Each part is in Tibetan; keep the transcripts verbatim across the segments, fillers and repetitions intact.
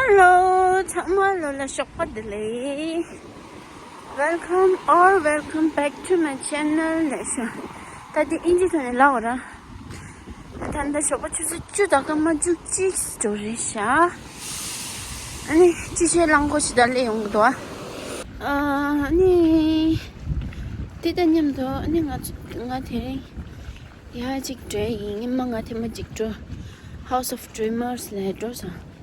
Hello, ཚང་མ་ལོ་ལ་ཞོགས་པ་བདེ་ལེགས། Welcome or welcome back to my channel. ལགས་སོ། ད་དེ་ཨིན་ཇི་ཐོག་ནས་ལབ་འོ་ར། ད་ལྟ་ཞོགས་པ་ཆུ་ཚོད་བཅུ་དང་སྐར་མ་བཅུ་གཅིག་འགྲོ་རེད་ཤག་ཨ་ནི་ཅི་བྱེད་རླངས་འཁོར་ཞིག་ད་སླེབས་ཡོང་གི་འདུག་ཨ་ནི་དེ་དང་མཉམ་དུ་ཨ་ནི་ང་ཚོ་ང་དེ་རིང་ཡ་གཅིག་འགྲོ་ཡིན། ཉི་མ་ང་ཐེངས་མ་གཅིག་འགྲོ། House of Dreamers ལ་འགྲོ་སོང་།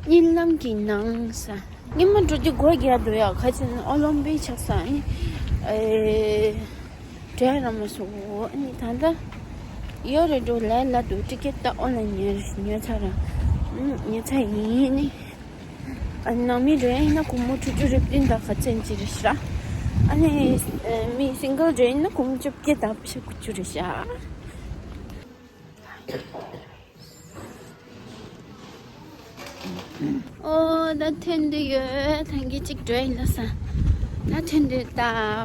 གཉིད་ལམ་གྱི་ནང་ས། ཉི་མ་འགྲོ་རྒྱུ་སྒོ་རྒྱག་འདུག་ཡ། ཁ་ཆེ་ན་ཨོ་ལོམ་པིག་ཆགས་ས་ནི། ཨེ། འགྲོ་ཡ་རང་མ་སོང་། ཨ་ནི་ད་ལྟ་ཡོད་རེད་འགྲོ་ལ་ལ་འདུག་ཊི་ཀེ་ཊི་ད་ཨོ་ལ་ཉོས་ཉོས་ཚར་ར། ཉོས་ཚར་ཡིན་ནི། ཨ་ནི་ནང་མི་འགྲོ་ཡ་ཡིན་ན་སྒོར་མོ་དྲུག་ཅུ་རེ་བདུན་དང་ག་ཚད་ཅིག་རེད་ཤག་ཨ་ནི་མི་སིང་གལ་འགྲོ་ཡ་ཡིན་ན་སྒོར་མོ་བཅོ་བརྒྱད་དང་ཕྱེད་དགུ་བཅུ་རེད་ཤག་ཨོ་ད་ཐོན་དུ་ཡོད། ཐང་གི་གཅིག་འགྲོ་ཡིན་ལ་ས། ད་ཐོན་དུ་ད་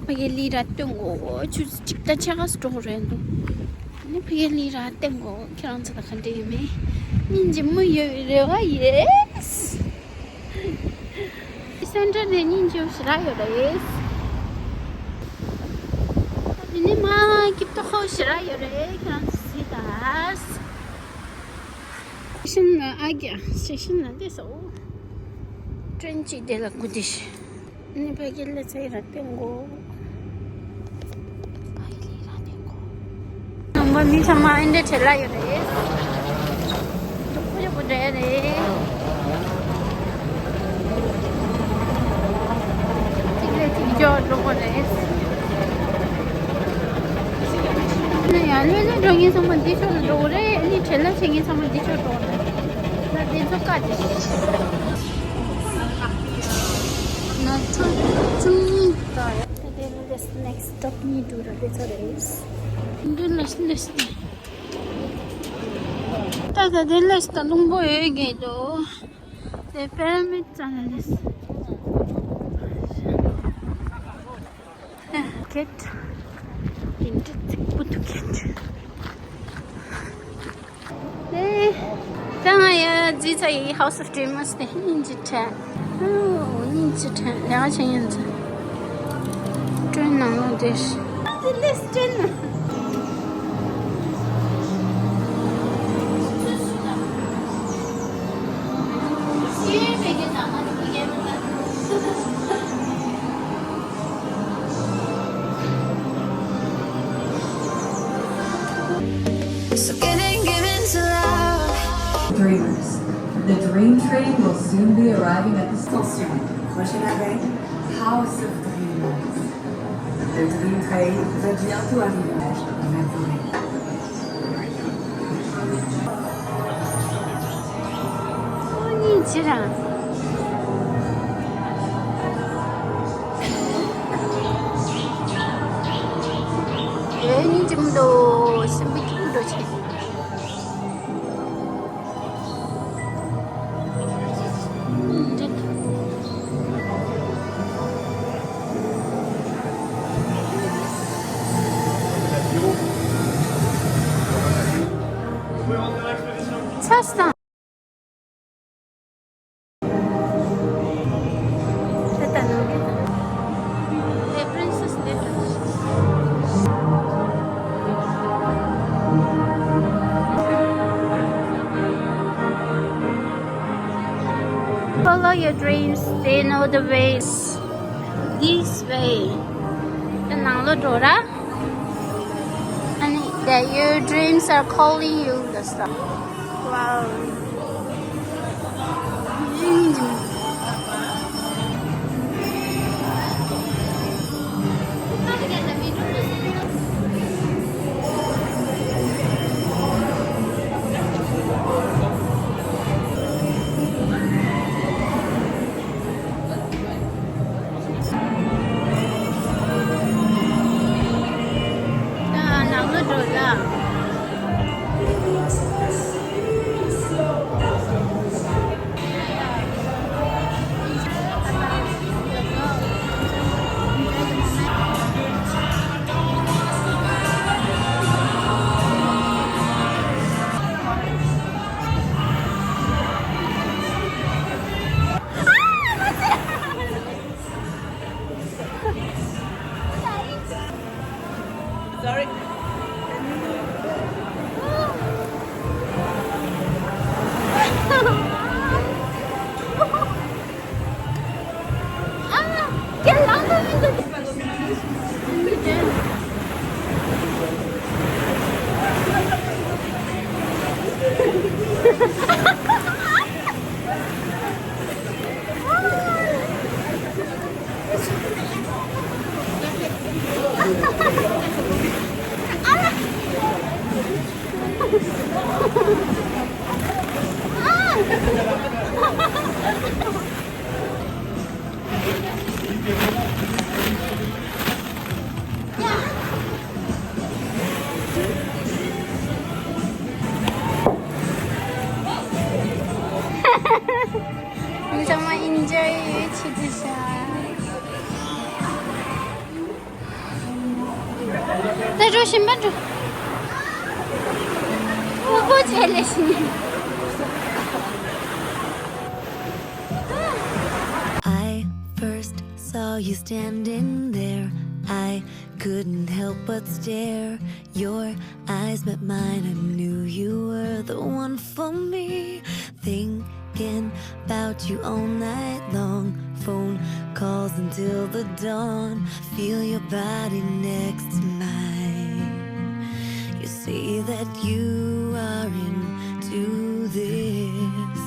ཕ་གི་ལི་ར་སྟོན་གོ་ཆུ་གཅིག་ད་ཆ་ག་སུ་འགྲོ་རེད་འདུག་ནི་ཕ་གི་ལི་ར་སྟོན་གོ་ཁྱེད་རང་ཚོ་ད་ག་འདྲ་ཡོད་མེད། སྙིང་རྗེ་མོ་ཡོད་རེ་བ་ཡེས། སེན་ཊར་ནས་སྙིང་རྗེ་ཞེ་དྲག་ཡོད་རེད། དེ་ནས་མ་སྐྱིད་ཏོ་ཁོ་ཞེ་དྲག་ཡོད་རེད། ཁྱེད་རང་ཚོ་གཟིགས་དང་། སི་ཊེ་ཤན་ལ་ཨ་རྒྱ། སི་ཊེ་ཤན་ལ་འདི་སོ། ཊེན་གཅིག་དེ་ལ་སྒུག་བསྡད་ཤག་ནི་ཕ་གི་ལ་ཚ་ཡི་ར་སྟོན་གོ་ཕ་གི་ལ་ཡི་ར་སྟོན་གོ་ནང་པ་མི་ཚང་མ་ཨེ་འདྲ་བྲེལ་ལ་ཡོད་རེད། སྡུག་པོ་ཡོད་པོ་འདྲ་རེད། གཅིག་ལས་གཅིག་འཇོག་འགྲོ་གོ་རེད། ནི་ཡང་ལྷོད་ལྷོད་འགྲོ་མཁན་ཚང་མ་འདི་ཕྱོགས་ལ་འགྲོ་གོ་རེད། ནི་བྲེལ་ལ་བྱེད་མཁན་ཚང་མ་འདི་ཕྱོགས་འགྲོ་གོ་རེད། ད་དེ་ཚོ་བཀག་སྟེ། ང་ཚོ་བཅུ་གཉིས་ད་རེད། ད་དེ་ལ་next stop གཉིས་འགྲོ་ར་དེ་ཚོ་རེད། འདི་ལ་ད་ད་དེ་ལ་ད་རླུང་པོ་ཡོད་ཀྱི་འདུག་དེ་པེ་ར་མིད་ཙམ་ལ་ལས། ཁེད། དེ་འདྲ་ཚིག་པོ་འདུག་ཁེད། ཨེ། ད་ང་ཡ་རྗེས་ཚ་ཡི་House of Dreamers དེ་སྙིང་རྗེ་ཁྲལ། ཨོ་སྙིང་རྗེ་ཁྲལ་ལས་ཀ་བྱེད་ཉན་ཚ། ཊེན་ནང་ལོགས་འདྲེས། དེ་ལས་ཊེན་ན། So getting given to love. Dreamers. The dream train will soon be arriving at the Attention, prochain arrêt, House of Dreamers. Le Dream Train va bientôt arriver. ཨོ་སྙིང་རྗེ་ར། ཨེ་སྙིང་རྗེ་མོ་འདུག་སེམས་པ་སྐྱིད་པོ་འགྲོ་ཆེ། ཚ་སྟངས། Follow your dreams, they know the ways. This way. ད་ནང་ལོགས་འགྲོ་ར། ཨ་ནི། That your dreams are calling you. That's the. Wow. ནང་ལོགས་འགྲོ་ལ། ཚང་མ་ཨིན་ཇོའི་བྱེད་ཀྱི་ཤག་ད་འགྲོ་བཞིན་པ་འགྲོ། ཨོ་པོ་ཆེ་ལེ་ཤི། I first saw you standing there. I couldn't help but stare. Your eyes met mine. I knew you were the one for me. Thinking about you all night long. Phone calls until the dawn. Feel your body next to mine. You see that you are into this.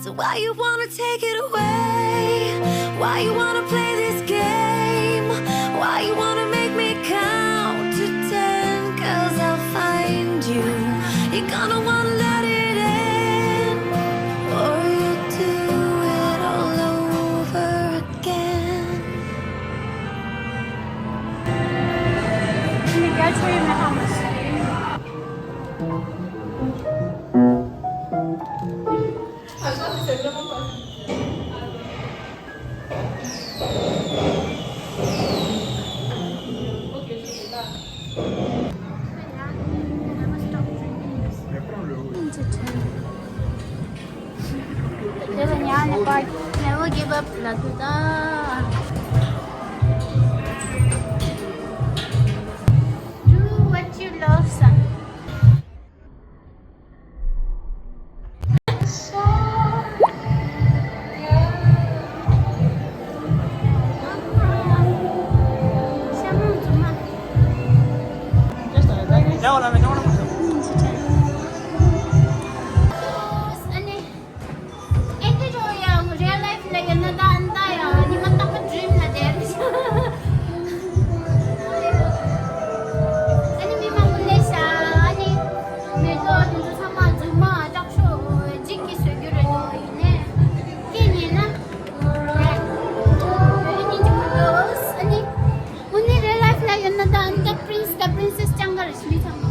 So why you wanna take it away? Why you wanna play this game? Why you wanna make me count to ten? 'Cause I'll find you. You're gonna wanna let it in, or you'll do it all over again. དེ་ལ་ཉལ་ནས་པར། Never give up ལབ་དུས་ད། Do what you love བསམ། ཨ་ནི། ཨེ་འདྲ་རོ་ཡང་real life ལ་ཡོད་ན་ད་ཨ་ནི་ད་ཡང་ཉི་མ་རྟག་པར་dream ལ་བསྡད་རེད། ཨ་ནི་མི་མང་པོ་སླེབས་ཤག་ཨ་ནི་མེ་ཏོག་དེ་ཚོ་ཚང་མ་རྫུན་མ་ཀྲག་ཤོས་འཇིགས་ཀྱིས་བཟོས་རྒྱུ་རེད་འདུག་ཡིན་ནའི་སྐད་ཉན་ན་ཡོད་ཉིན་གཅིག་མི་འདུག་ཨ་ནི་དངོས་གནས་real life ལ་ཡོད་ན་ད་ཨ་ནི་ད་prince ད་princess སྤྱང་ཀ་རེད། མི་ཚང་མ།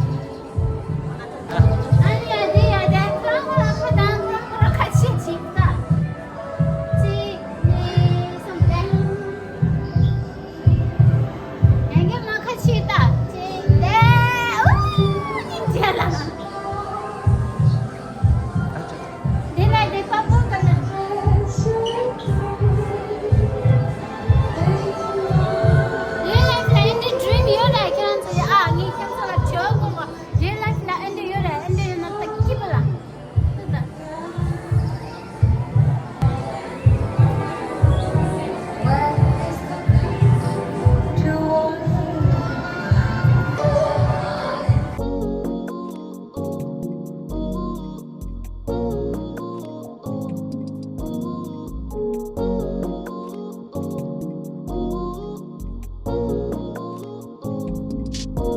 Real life ལ་ཨེ་འདྲའི་dream ཡོད་ལ་ཁྱེད་རང་ཚོ་ཡ་ཨ་ངས་ཁྱེད་ཚོ་ལ་བྲིས་དགོས་མ། Real life ལ་ཨེ་འདྲ་ཡོད་རེད། ཨེ་འདྲ་ཡོད་ན་ད་སྐྱིད་པ་ལ། ད་ད།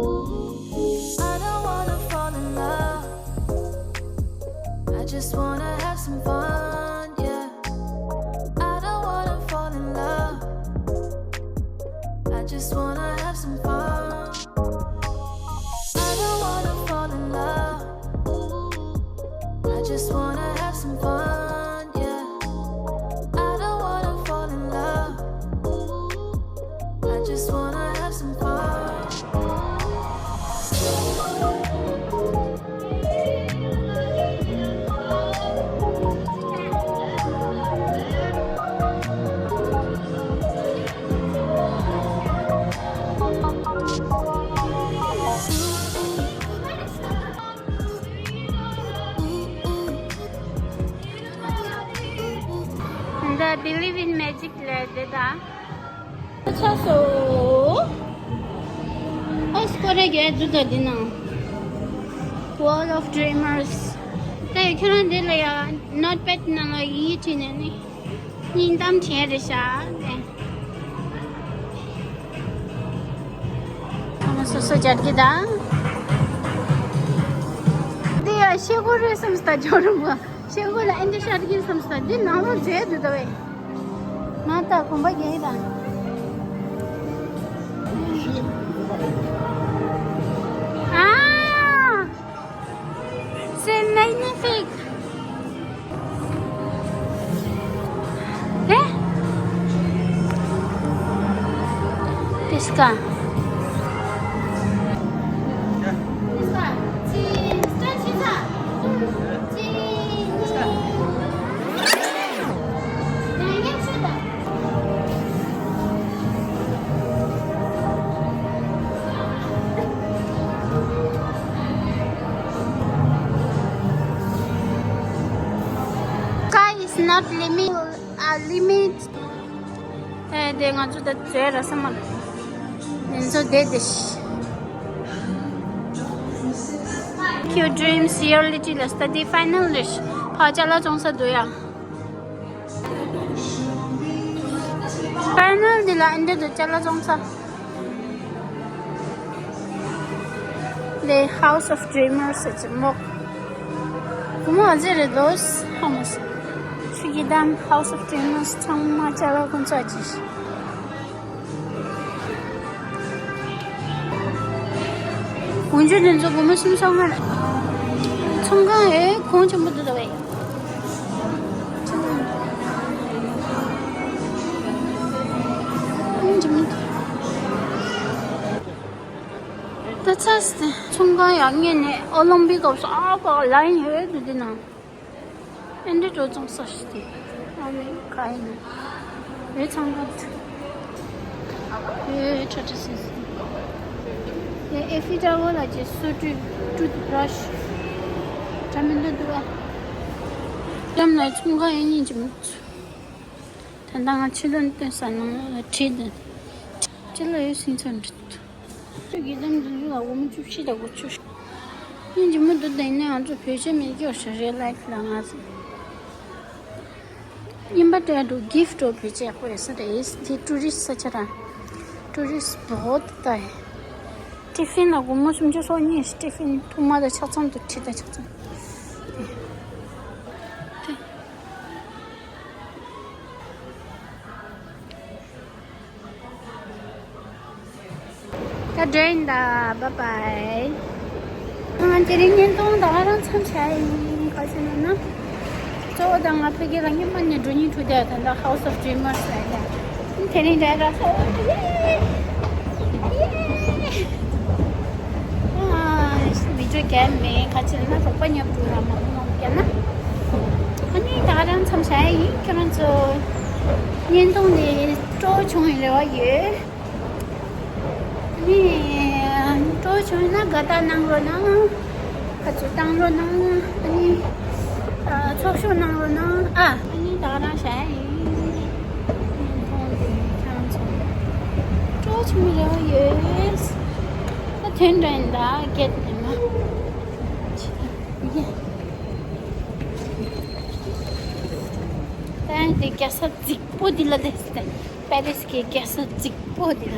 I don't wanna fall in love. I just wanna have some fun, yeah. I don't wanna fall in love. I just wanna have some fun. I don't wanna fall in love. I just wanna have some fun, yeah. I don't wanna fall in love. I just wanna have some fun. འདི་Believe in Magic ལབ་དེ་དང་། ཆགས་སོ། ཨ་སྐོར་ར་རྒྱག་རྒྱུ་ད་འདི་ནང་། World of Dreamers། ད་ཡ་ཁྱོད་རང་འདི་ལ་ཡ་Notepad ནང་ལ་ཡི་གེ་བྲིས་ནས་ནི། སྙིང་གཏམ་བྲིས་རེད་ཤག་ནས། ཨ་མ་སོ་སོ་སྦྱར་གྱི་ད། འདི་ཡ་ཤེལ་སྒོ་རེད་བསམ་སྟ་ཇོ་རུ་མ། ཆེ་གོ་ལ་ཨེ་འདི་ཤར་གྱི་བསམ་ས་འདི་ནང་ལོགས་མཇལ་འདུག་ད་བས། ང་ད་གོམ་པ་རྒྱག་གི་དང་། ཨ། C'est magnifique. Eh? Pesca. Sky is not limit, uh, limit. ཨེ་དེ་ང་ཚོ་ད་བྱས་ར་ས་མ་ལ། ང་ཚོ་དེ་དེ་ཤི། Your dreams reality ལ་study final རེ་ཤི། ཕ་ཅ་ལག་བཙོང་ས་འདུག་ཡ། Final འདི་ལ་ཨེ་འདྲ་འདུག་ཅ་ལག་བཙོང་ས། The House of Dreamers ཟེར་གྱི་མོག་བུ་མོ་ཨ་ཟེར་རེད་དོ། How much? ཆུ་ཡི་དམ། House of Dreamers ཚང་མ་ཅ་ལག་ཁོང་ཚོ་ཅི། འོན་ཀྱང་དེ་ཚོ་བུ་མོ་གསུམ་ཚང་མ་རེད། ཚོང་ཁང་ཨེ་གོང་ཆེན་པོ་འདུག་ད་བས། ད་ཚ་སི་ཚོང་ཁང་ཡག་ངེས་ནས་ཨོ་ལིམ་པིག་སྐབས་སུ་ཨ་ཕ་ལ་ཡིན་ཧེ་འདུག་དེ་ན། ཨེ་འདྲ་འགྲོ་ཚོང་ས་ཞིག་དེ། ཨ་ནི་ག་ཡིན་ན། རེ་ཚང་ག་ཚོ། ཨེ་ཁྲ་ཁྲ་སི་སི། ཡ་ཨེ་ཕི་ཏྲ་བོ་ལ་ཅེ་སོ་ཏྲུ་ཏུ་ཐི་བྷ་ར་ཤི། ཁྲ་མི་འདུག་འདུག་ཨ། ལམ་ལ་ཚོང་ཁང་ཡང་ཉིན་གྱི་མི་ཚུ། ད་ལྟ་ང་ཕྱི་ལོགས་སྟོན་ས་ནང་ལ་བྲིས་འདུག་ཅི་ལ་ཡོད་སེམས་ཚོར་འདྲི་འདུག་ཁྱོད་ཀྱི་ལམ་འདི་ལ་འོ་མ་བཅུ་བཞི་དང་དགུ་བཅུ། ཡིན་གྱི་མི་འདུག་དེ་ནས་ང་ཚོ་བོད་ཆས་མེད་ཀྱོག་ཤ་རེད་ལའིཕ་ལ་ང་ཚོ། ཉིན་པ་དེ་འགྲོ་གིཕ་འགྲོ་བོད་ཆས་ཡག་པོ་ཡོད་ས་རེད། དེ་ཊུ་རི་སི་ས་ཆ་ར། ཊུ་རི་སི་བོད་ད་ཡ། ཊི་ཕིན་ལ་སྒོར་མོ་སུམ་ཅུ་སོ་གཉིས། ཊི་ཕིན་ཐུག་མ་དང་ཆ་ཚང་དུ་ཁྲིད་དང་ཆ་ཚང་། དེ། ད་འགྲོ་ཡིན་ད། བཱའི་བཱའི། ང་དེ་རིང་བརྙན་ཐུང་ད་ག་རང་མཚམས་བཞག་ཡིན། ག་ཟེར་ན་ན། གཙོ་བོ་ད་ང་ཕ་གི་ལ་སྔོན་མ་ནས་འགྲོ་སྙིང་བྲོ་བསྡད་ད་ད་House of Dreamers ལ་ཡིན། དེ་རིང་འགྲོ་ཡ་རག་སོང་། ཡེ། ཡེ། ཨ། བི་ཌིའོ་རྒྱག་མེད། ག་ཟེར་ན་རོགས་པ་མཉམ་དུ་ར་མང་པོ་མང་པོ་རྒྱག་ན། ཨ་ནི་ད་ག་རང་མཚམས་བཞག་ཡ་ཡིན། ཁྱོད་རང་ཚོ་བརྙན་ཐུང་འདི་སྤྲོ་བྱུང་བའི་རེ་བ་ཡོད། ཨ་ནི་སྤྲོ་བྱུང་ན་དགའ་རྟགས་གནང་རོགས་གནང་། ཁ་ཚུར་བཏང་རོགས་གནང་། ཨ་ནི་ཨ་ཚོགས་ཞུགས་གནང་རོགས་གནང་ཨ། ཨ་ནི་ད་ག་རང་བཞག་ཡ་ཡིན། བརྙན་ཐུང་འདི་ཁྱེད་རང་ཚོ་སྤྲོ་བྱུང་བའི་རེ་བ་ཡོད། ད་དོན་འདྲ་ཡིན་ད་སྐད་དེ་མ། ཡེ། ད་ཡང་དེ་རྒྱལ་ས་རྫིག་པོ་འདི་ལ་བསྡད་ཟེར། པེ་རིས་ཀྱི་རྒྱལ་ས་རྫིག་པོ་འདི་ལ།